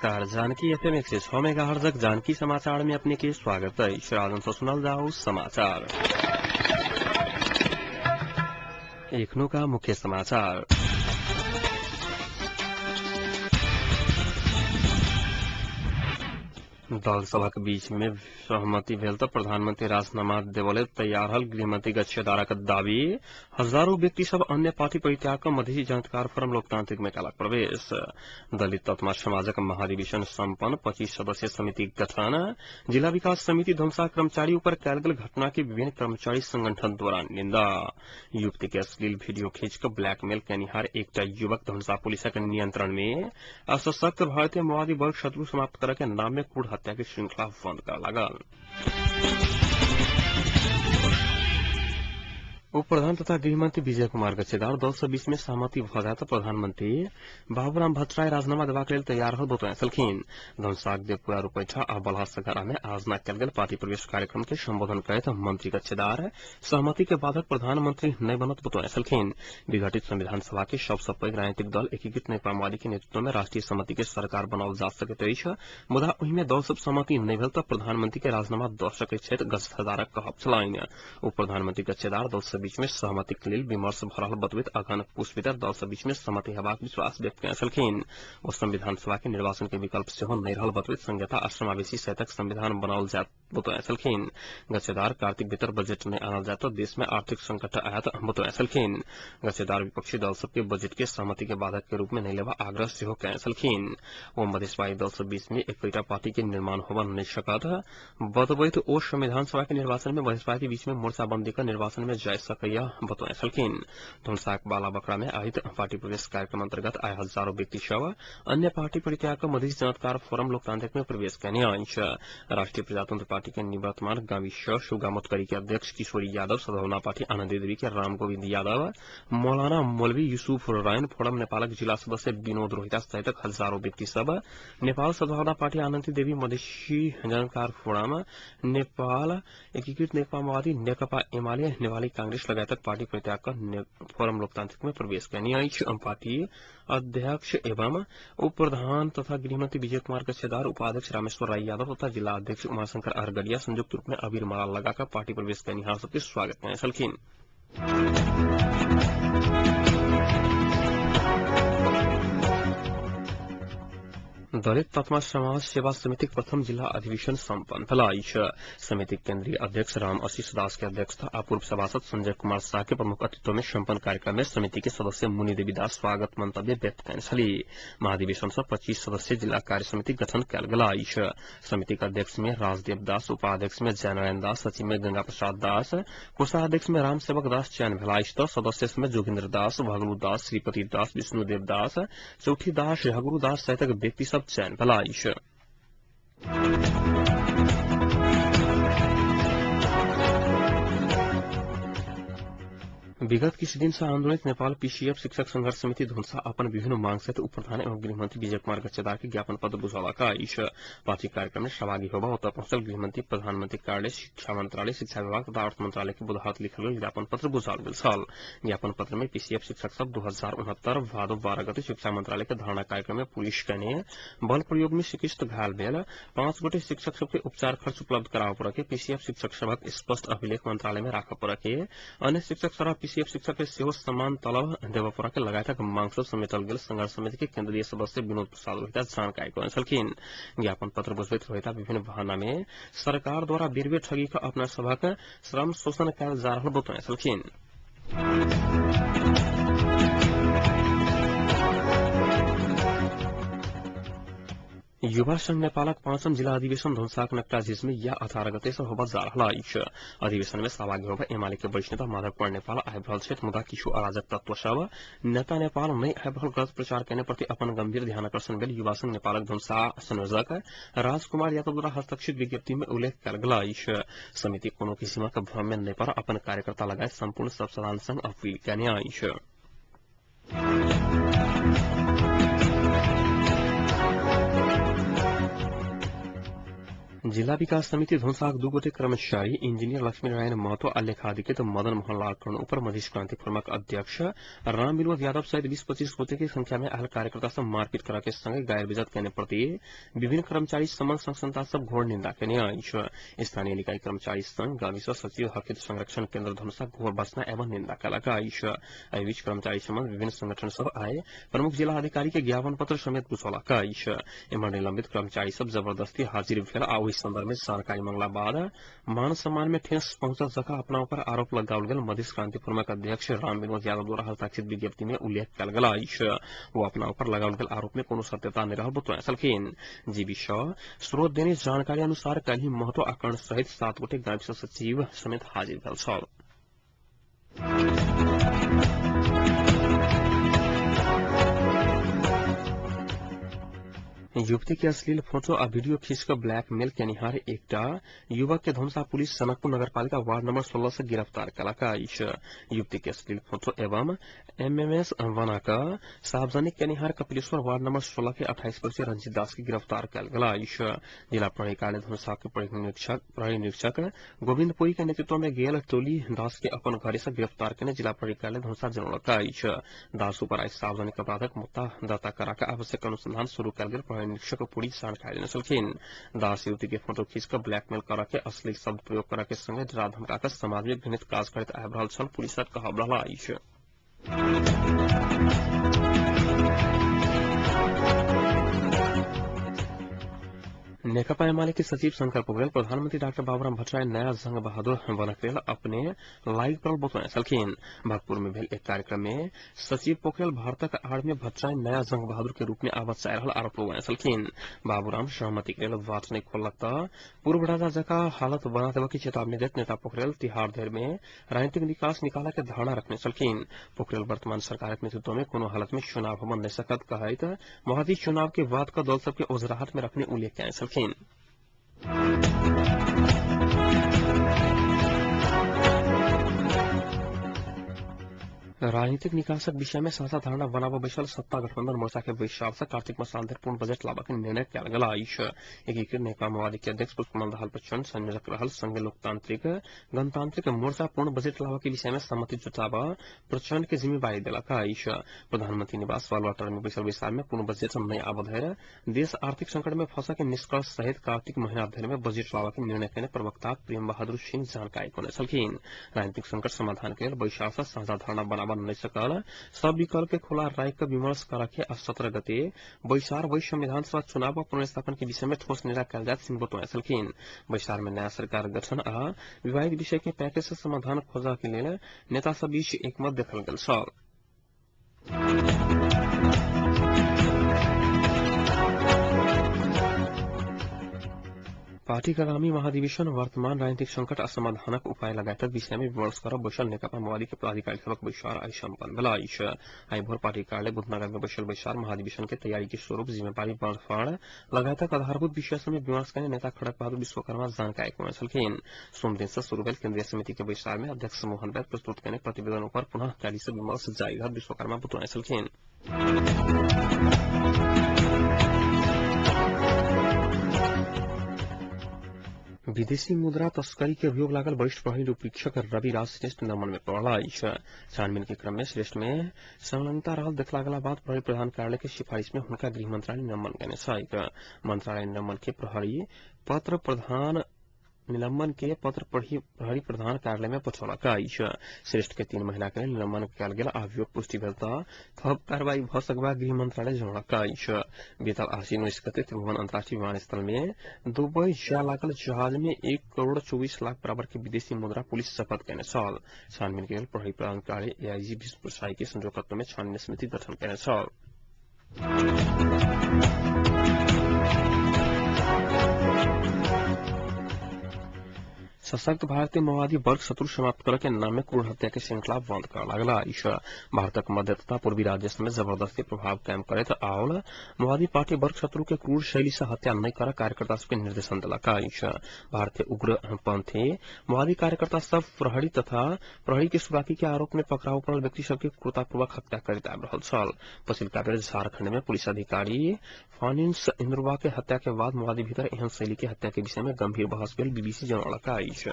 नमस्कार। जानकी एफएम 106 मेगाहर्जक जानकी समाचार में अपने के स्वागत है। राजन से सुनल जाओ समाचार। एखनो का मुख्य समाचार। दल सभक बीच में सहमति भेल त प्रधानमंत्री राजीनामा देवले तैयार हल गृहमंत्री गच्छेदारक दावी। हजारों व्यक्ति सब अन्य पार्टी परित्याग क मधेसी जनताकार फोरम लोकतांत्रिक में कयलक प्रवेश। दलित तत्मा समाजक महाधिवेशन सम्पन्न, 25 सदस्यीय समिति गठन। जिला विकास समिति धनुषा कर्मचारी ऊपर कयल गेल घटना के विभिन्न कर्मचारी संगठन द्वारा निंदा। युवती के अश्लील वीडियो खींच क ब्लैकमेल कयनिहार एकटा युवक धनुषा पुलिसक नियंत्रण में। सशक्त भारतीय माओवादी बल शत्रु समाप्त करय के नाम में क्रूर हत्या के श्रृंखला बंद कर लागल। उप प्रधान तथा गृहमंत्री विजय कुमार गच्छेदार दल सब बीच में सहमति भ जाय त प्रधानमंत्री बाबूराम भट्टराई राजीनामा देबाक लेल तैयार रहल बतौने छलखिन। धनुषाक देवपुरा रूपैठा आ बलहा सघरा में आयोजना कयल गेल पार्टी प्रवेश कार्यक्रम के संबोधन करैत मंत्री गच्छेदार सहमति के बाधक प्रधानमंत्री नहि बनत बतौने छलखिन। विघटित संविधान सभा के सबसँ पैघ राजनीतिक दल एकीकृत नेकपा माओवादी के नेतृत्व में राष्ट्रीय सहमति के सरकार बनाओल जा सकैत अछि, मुदा ओहि में दल सब सहमति नहि भेल त प्रधानमंत्री के राजीनामा द सकैत छथि, गच्छेदारक कहब छलनि। उप प्रधानमंत्री गच्छेदार दल सब बीच में सहमति के लेल विमर्श भ रहल बतबैत अगहन पुष भीतर दल सब बीच में सहमति हेबाक विश्वास व्यक्त कयने छलखिन। ओ संविधान सभा के निर्वाचन के विकल्प सेहो नहि रहल बतबैत संहिता आ समावेशी सहितक संविधान बनाओल जायत बतौने छलखिन। गच्छेदार कार्तिक भीतर बजट नहि आनल जायत त देश में आर्थिक संकट आयत बतौने छलखिन। गच्छेदार विपक्षी दल सबके बजट के सहमति के बाधक के रूप में नहि लेबा आग्रह सेहो कयने छलखिन। ओ मधेशवादी दल सब बीच में एकटा पार्टी के निर्माण होबय नहि सकत बतबैत ओ संविधान सभा के निर्वाचन में मधेशवादी बीच में मोर्चाबंदी क निर्वाचन में जाय सकैया बतौने छलखिन। धनुषाक बाला बकरा में आयोजित पार्टी प्रवेश कार्यक्रम अंतर्गत आइ हजारों व्यक्ति सब अन्य पार्टी परित्याग क मधेसी जनताकार फोरम लोकतांत्रिक में प्रवेश कयने अछि। राष्ट्रीय प्रजातंत्र पार्टी के निवर्तमान गामी सुगा मतकरी के अध्यक्ष किशोरी यादव, सद्भावना पार्टी आनन्दी देवी के राम गोविन्द यादव, मौलाना मौलवी यूसुफ रायन, फोरम नेपालक जिला सदस्य विनोद रोहिता सहितक हजारों व्यक्ति सब नेपाल सद्भावना पार्टी आनन्दी देवी, मधेसी जनताकार फोरम नेपाल, एकीकृत नेकपा माओवादी, नेकपा एमाले, नेपाली कांग्रेस लगायतक पार्टी परित्याग क फोरम लोकतांत्रिक में प्रवेश कयने अछि। पार्टी अध्यक्ष एवं उप प्रधान तथा गृहमंत्री विजय कुमार गच्छेदार, उपाध्यक्ष रामेश्वर राय यादव तथा जिला अध्यक्ष उमाशंकर अरगड़िया संयुक्त रूप में अबीर माला लगाकर पार्टी प्रवेश कयनिहार सबके स्वागत कयने छलखिन। दलित तत्मा समाज सेवा समितिक प्रथम जिला अधिवेशन सम्पन्न भेल अछि। समितिक केन्द्रीय अध्यक्ष राम आशीष दास के अध्यक्षता आ पूर्व सभासद संजय कुमार शाह के प्रमुख अतिथित्व में सम्पन्न कार्यक्रम में समिति के सदस्य मुनि देवी दास स्वागत मंतव्य व्यक्त कयने छलीह। महाधिवेशन सँ 25 सदस्यीय जिला कार्य समिति गठन कयल गेल अछि। समितिक अध्यक्ष में राजदेव दास, उपाध्यक्ष में जयनारायण दास, सचिव में गंगा प्रसाद दास, कोषाध्यक्ष में रामसेवक दास चयन भेल अछि त सदस्य में जोगिन्द्र दास, भगलू दास, श्रीपति दास, विष्णुदेव दास, चौठी दास, हगुरु दास सहितक व्यक्ति सब चयन भेल अछि। विगत किछु दिन से आंदोलित नेपाल पीसीएफ शिक्षक संघर्ष समिति धनुषा अपन विभिन्न मांग सहित उप प्रधान एवं गृहमंत्री विजय कुमार गच्छेदार के ज्ञापन पत्र बुझौलक अछि। पार्टी कार्यक्रम में सहभागी होबा ओतय पहुंचल गृहमंत्री प्रधानमंत्री कार्यालय, शिक्षा मंत्रालय, शिक्षा विभाग तथा अर्थ मंत्रालय के बुधहात लिखल गेल ज्ञापन पत्र बुझाओल गेल छल। ज्ञापन पत्र में पीसीएफ शिक्षक सब 2069 भादो 12 गते शिक्षा मंत्रालय के धरना कार्यक्रम में पुलिस कने बल प्रयोग में शिक्षित घायल भेल 5 गोटे शिक्षक सबके उपचार खर्च उपलब्ध कराबय पड़य के, पीसीएफ शिक्षक सभक स्पष्ट अभिलेख मंत्रालय में राखय पड़य के, अन्य शिक्षक सरह पीसीएफ शिक्षक के सेहो समान तलब देबय पड़य के लगायतक मांग सब समेटल गेल संघर्ष समिति के केन्द्रीय सदस्य विनोद प्रसाद रोहिता जानकारी करने छलखिन। ज्ञापन पत्र बुझबैत रोहिता विभिन्न बहाना में सरकार द्वारा बेर बेर ठगी क अपना सभक श्रम शोषण कयल जा रहल बतौने छलखिन। युवा संघ नेपालक 5म जिला अधिवेशन धनुषाक नक्टाझिज में या 18 गते से होबय जा रहल अछि। अधिवेशन में सहभागी होबय एमाले के वरिष्ठ नेता माधव कुमार नेपाल आबि रहल छथि, मुदा किछु अराजक तत्व सब नेता नेपाल नहि आबि रहल गलत प्रचार कयने प्रति अपन गंभीर ध्यानाकर्षण भेल युवा संघ नेपालक धनुषा संयोजक राजकुमार यादव द्वारा हस्ताक्षरित विज्ञप्ति में उल्लेख कयल गेल अछि। समिति कोनो किसिमक भ्रम में नहि पड़ अपन कार्यकर्ता लगायत सम्पूर्ण सब साधारण संघ अपील कयने अछि। जिला विकास समिति धनुषाक 2 गोटे कर्मचारी इंजीनियर लक्ष्मीनारायण महतो आ लेखाधिकृत मदन मोहन लाल कर्ण ऊपर मधेश क्रांति फोरमक अध्यक्ष राम विनोद यादव सहित 20-25 गोटे के संख्या में आयल कार्यकर्ता सब मारपीट करा के संगे गायर बेइज्जत केने प्रति विभिन्न कर्मचारी संबंध संघ संस्था सब घोर निंदा केने अछि। स्थानीय निकाय कर्मचारी संघ गाविस सचिव हकित संरक्षण केन्द्र धनुषा घोर बसना एवं निंदा केलक अछि। एहि बीच कर्मचारी संबंध विभिन्न संगठन सब आए प्रमुख जिला अधिकारी के ज्ञापन पत्र समेत बुझौलक अछि। एम्हर निलंबित कर्मचारी सब जबरदस्ती हाजिर भेल आ ओहि संदर्भ में जानकारी मंगला बाद मान सम्मान में ठेस पहुंचल जका अपना ऊपर आरोप लगाओल गेल मधेश क्रांति फोरमक अध्यक्ष राम विनोद यादव द्वारा हस्ताक्षरित विज्ञप्ति में उल्लेख कयल गेल अछि। ओ अपना ऊपर लगाओल गेल आरोप में कोनो सत्यता नहि रहल बतौने छलखिन। जीबी सँ स्रोत देने जानकारी अनुसार काल्हि महतो आ कर्ण सहित 7 गोटे गाविस सचिव समेत हाजिर भेल छल। युवती के अश्लील फोटो आ वीडियो खींच कऽ ब्लैकमेल केनिहार एकटा युवक के धनुषा पुलिस जनकपुर नगरपालिका वार्ड नंबर 16 से गिरफ्तार केलक अछि। युवती के अश्लील फोटो एवं एमएमएस बना कऽ सार्वजनिक केनिहार कपिलेश्वर वार्ड नंबर 16 के 28 वर्षीय रंजित दास के गिरफ्तार कयल गेल अछि। जिला प्रहरी कार्यालय धनुषा के प्रहरी निरीक्षक गोविंद पुरी के नेतृत्व में गेल टोली दास के अपन घरे से गिरफ्तार केने जिला प्रहरी कार्यालय धनुषा जनौलक अछि। दास ऊपर आइ सार्वजनिक अपराधक मुद्दा दर्ता करा कऽ आवश्यक अनुसंधान शुरू कयल गेल प्रहरी निरीक्षक पुरी जानकारी देने छलखिन। दास युवती के फोटो खींच कऽ ब्लैकमेल करऽ के अश्लील शब्द प्रयोग करऽ के संगे डरा धमका कऽ समाज में घृणित काज करैत आबि रहल छल पुलिसक कहब रहल अछि। नेकपा एमाले के सचिव शंकर पोखरेल प्रधानमंत्री डाक्टर बाबूराम भट्टराई नया जंग बहादुर बनक लेल अपने लाइव पड़ल बतौने छलखिन। भक्तपुर में भेल एक कार्यक्रम में सचिव पोखरेल भारतक आड़ में भट्टराई नया जंग बहादुर के रूप में आवत चाहि रहल आरोप लगौने छलखिन। बाबूराम सहमति के लेल बाट नहि खोललक तऽ पूर्व राजा जकाँ हालत बना देबऽ के चेतावनी दैत नेता पोखरेल तिहाड़ धरि में राजनीतिक निकास निकालऽ के धारणा रखने छलखिन। पोखरेल वर्तमान सरकारक नेतृत्व में कोनो हालत में चुनाव होबऽ नहि सकत कहैत महदी चुनाव के बाद क दल सबके ओझराहट में रखने उल्लेख कयने छलखिन। राजनीतिक निकासक विषय में साझा धारणा बनाबऽ बैसल सत्ता गठबंधन मोर्चा के बैसार से कार्तिक मसाल धरि पूर्ण बजट लाबऽ के निर्णय कयल गेल अछि। एकीकृत नेकपा माओवादी के अध्यक्ष पुष्पकमल दाहाल प्रचण्ड संयोजक रहल संघीय लोकतांत्रिक गणतांत्रिक मोर्चा पूर्ण बजट लाबऽ के विषय में सहमति जुटाबऽ प्रचण्ड के जिम्मेवारी देलक अछि। प्रधानमंत्री निवास बालुवाटार में बैसल बैसार में पूर्ण बजट नहि आबऽ धरि देश आर्थिक संकट में फंसऽ के निष्कर्ष सहित कार्तिक महीना धरि में बजट लाबऽ के निर्णय केने प्रवक्ता प्रेम बहादुर सिंह जानकारी कोने छलखिन। राजनीतिक संकट समाधान के लेल बैसार से साझा धारणा बनाबऽ नहीं सकल सब विकल्प के खुला राय के विमर्श कर के 17 गते बैसार वही संविधान सभा चुनाव पुनर्स्थापन के विषय में ठोस निर्णय कयल जायत सिंह बतौने छलखिन। बैसार में नया सरकार गठन आ विवादित विषय के पैकेज से समाधान खोजऽ के लेल नेता सब बीच एकमत देखल गेल छल। पार्टीक आगामी महाधिवेशन वर्तमान राजनीतिक संकट आ समाधानक उपाय लगायतक विषय में विमर्श करब बैसल नेकपा माओवादी के पदाधिकारी सभक बैसार आइ सम्पन्न भेल अछि। आइ भोर पार्टी कार्यालय बुधनगर में बैसल बैसार महाधिवेशन के तैयारी के स्वरूप जिम्मेवारी बाँटफाँड़ लगायतक आधारभूत विषय सब में विमर्श कयने नेता खड़ग बहादुर विश्वकर्मा जानकारी कोने छलखिन। सोम दिन से शुरू भेल केंद्रीय समिति के बैसार में अध्यक्ष मोहन वैद्य प्रस्तुत कयने प्रतिवेदन पर पुनः काल्हि से विमर्श जारी रहत विश्वकर्मा बतौने छलखिन। विदेशी मुद्रा तस्करी के अभियोग लागल वरिष्ठ प्रहरी उपरीक्षक रविराज श्रेष्ठ निलंबन में पड़ल अछि। छानबीन के क्रम में श्रेष्ठ में संलग्नता रहल देखला गेला बाद प्रहरी प्रधान कार्यालय के सिफारिश में हुनका गृह मंत्रालय निलंबन केने छैक। मंत्रालय निलंबन के प्रहरी पत्र प्रधान निलंबन के पत्र प्रहरी प्रधान कार्यालय में पठौलक अछि। श्रेष्ठ के 3 महीना के लेल निलंबन कयल गेल अभियोग पुष्टि भेल तऽ थप कार्रवाई भऽ सकबा गृह मंत्रालय जनौलक अछि। बीतल आश्विन 19 गते त्रिभुवन अंतर्राष्ट्रीय विमानस्थल में दुबई जाय लागल जहाज में 1,24,00,000 बराबर के विदेशी मुद्रा पुलिस जब्त केने छल। छानबीन के लेल प्रहरी प्रधान कार्यालय एआईजी विष्णु प्रसाई के संयोजकत्व में छानबीन समिति गठन केने छल। सशक्त भारतीय माओवादी वर्ग शत्रु समाप्त करऽ के नाम में क्रूर हत्या के श्रृंखला बंद कर लागला। भारतक मध्य तथा पूर्वी राज्य में जबरदस्ती प्रभाव कायम करैत आओर माओवादी पार्टी वर्ग शत्रु के क्रूर शैली से हत्या नहि कर कार्यकर्ता सबके निर्देशन देलक अछि। भारतीय उग्रपंथी माओवादी कार्यकर्ता सब प्रहरी तथा प्रहरी के सुराकी के आरोप में पकड़ाव पड़ल व्यक्ति सबके क्रूरतापूर्वक हत्या करैत आबि रहल छल। पछिलका बेर झारखंड में पुलिस अधिकारी फानिंस इंद्रुवा के हत्या के बाद माओवादी भीतर एहन शैली के हत्या के विषय में गंभीर बहस भेल बीबीसी जनौलक अछि।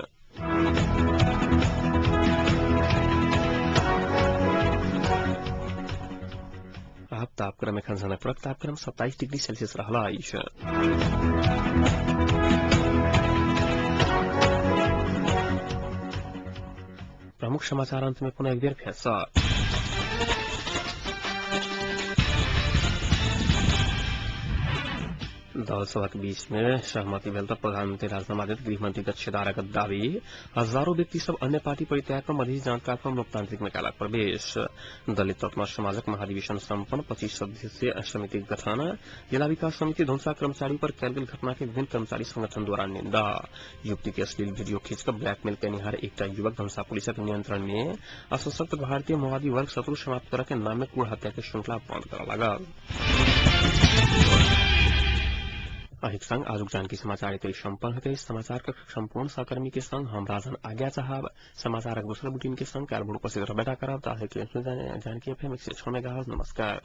आब तापक्रम एखन जनकपुरक तापक्रम 27 डिग्री सेल्सियस रहल अछि। प्रमुख समाचार अंत में पुनः एक बेर फेर सँ। दल सभक बीच में सहमति भेल तऽ प्रधानमंत्री राजीनामा देत गृहमंत्री गच्छेदारक दावी। हजारों व्यक्ति सब अन्य पार्टी परित्याग कर मधेसी जनतात्मक लोकतांत्रिक में कयलक प्रवेश। दलित तत्मा समाजक महाधिवेशन सम्पन्न। 25 सदस्यीय समिति गठन। जिला विकास समिति धौंसा कर्मचारी पर कयल गेल घटना के विभिन्न कर्मचारी संगठन द्वारा निंदा। युवती के अश्लील वीडियो खींचकर ब्लैकमेल कयनिहार एकटा युवक धनसा पुलिसक नियंत्रण में। असशक्त भारतीय माओवादी वर्ग शत्रु समाप्त करऽ के नाम में क्रूर हत्या के श्रृंखला बंद करऽ लागल। अहिक संग आजुक जानकी समाचार एतै सम्पन्न होते। समाचार के संपूर्ण सहकर्मी के संग हम राजन आज्ञा चाहब। समाचारक दोसर बुलेटिन के संग काल्हि भोर उपस्थित रहबे करब। ताहि के जानकी एफएम 106 मेगाहर्ट्ज। नमस्कार।